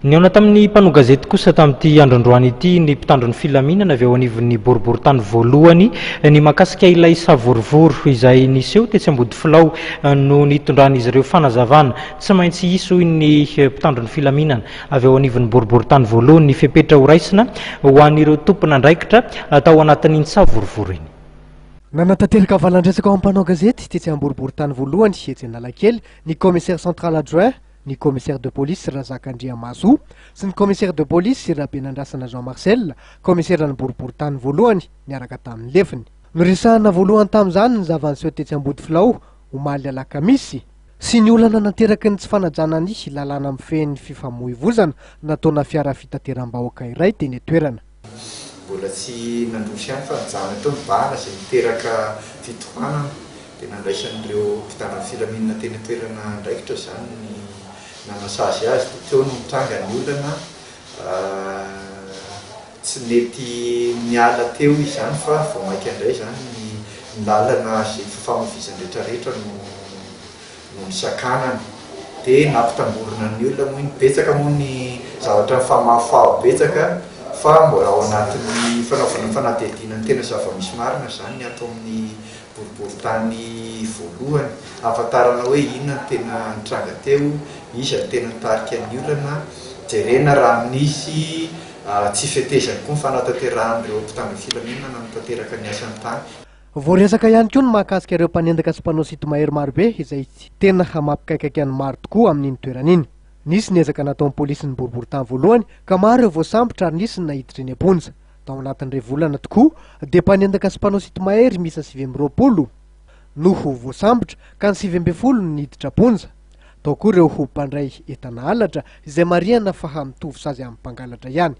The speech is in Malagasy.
Nihaona tamin'ny mpanao gazety kosa tamin'ity andro androany ity ny mpitandro ny filaminana avy ao anivon'ny boriborintany voalohany. Ny mahakasika ilay savorovoro izay niseho tetsy Ambodifilao no nitondran'izy ireo fanazavana. Tsy maintsy hisy hoy ny mpitandro ny filaminana avy ao anivon'ny boriborintany voalohany ny fepetra horaisina ho an'ireo tompon'andraikitra tao anatin'iny savorovoro iny. Nanatanteraka valan-dresaka ho an'ny mpanao gazety tetsy Amboriborintany voalohany etsy Analakely ny commissaire central adjoint ny commissaire de police Razaka Andriamahasoa sy ny commissaire de police Rabenandrasana Jean Marcel, kaomiseran'ny boriborintany voalohany, niaraka tamin'ny lefiny. Noresahana voalohany tamin'izany ny zava-niseho tetsy Ambodifilao, omaly alakamisy, sy ny olana nateraky ny tsy fanajana ny lalàna mifehy ny fifamoivozana nataona fiara fitateram-bahoaka iray teny an-toerana. Mbola tsy nandroso ihany fa nijanona teo ny bala izay niteraka fitohanana dia nandraisan'ireo mpitandro ny filaminana teny an-toerana andraikitra izany ny nanasazy azy dia teo no nitranga ny olana tsy nety niala teo izy izany fa vao mainka indray izany ny lalana izay fifamoivoizana rehetra rehetra no no nisakanana dia nampitangorona ny olona moa iny, betsaka moa ny zavatra nifamahofaho betsaka fa mbola ao anatin'ny fanaovana ny fanadihadiana ny tena zava-misy marina izany ny ato amin'ny boriborintany voalohany, ahafantarana hoe inona no tena nitranga teo, iza no tena nitarika ny olana, jerena raha nisy tsy fetezany koa ny fanatanterahan'ireo mpitandro ny filaminana nanatanteraka ny asany tany. Voaresaka ihany koa ny mahakasika ireo mpanendaka sy mpanao sinto-mahery marobe izay tena mampikaikaika ny maro tokoa amin'iny toerana iny. Nisy ny ezaka nataon'ny polisin'ny boriborintany voalohany ka maro ireo voasambotra ary nisy ny naiditra eny am-ponja. Tao anatin'ny iray volana tokoa dia mpanendaka sy mpanao sinto-mahery miisa 29 no ho voasambotra ka ny 19 no niditra am-ponja. Tao koa ireo ho mpandray entana halatra izay marihana fa mitovy sazy amin'ny mpangalatra ihany.